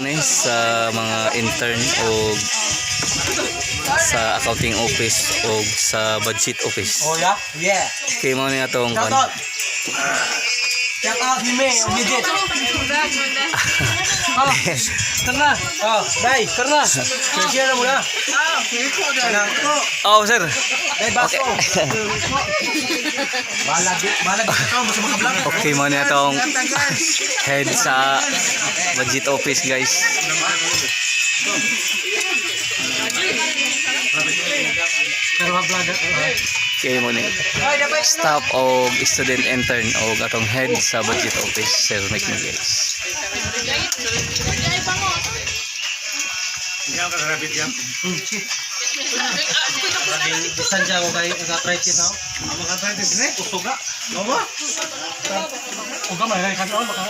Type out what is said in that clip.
Ni sa mga intern o sa accounting office o sa budget office. Oh yeah? Yeah. Okay, mao ni atong Shout kan. out. Shout out ni May, ang midget. Oh, tara. Oh, dai, tara. Share na mo na. Oh, sir. Dai baso. Balag, balag ito, basta makablog. Okay, mao ni atong head sa budget office, guys. Pero ma-vlog. Okay, mao ni staff o student intern o atong head sa budget office, Sir Mike guys. Bisan siya ako kay nag-arthritis ako. Ang mga arthritis ni? Usuga. Mama? Uga man kay kanon maka.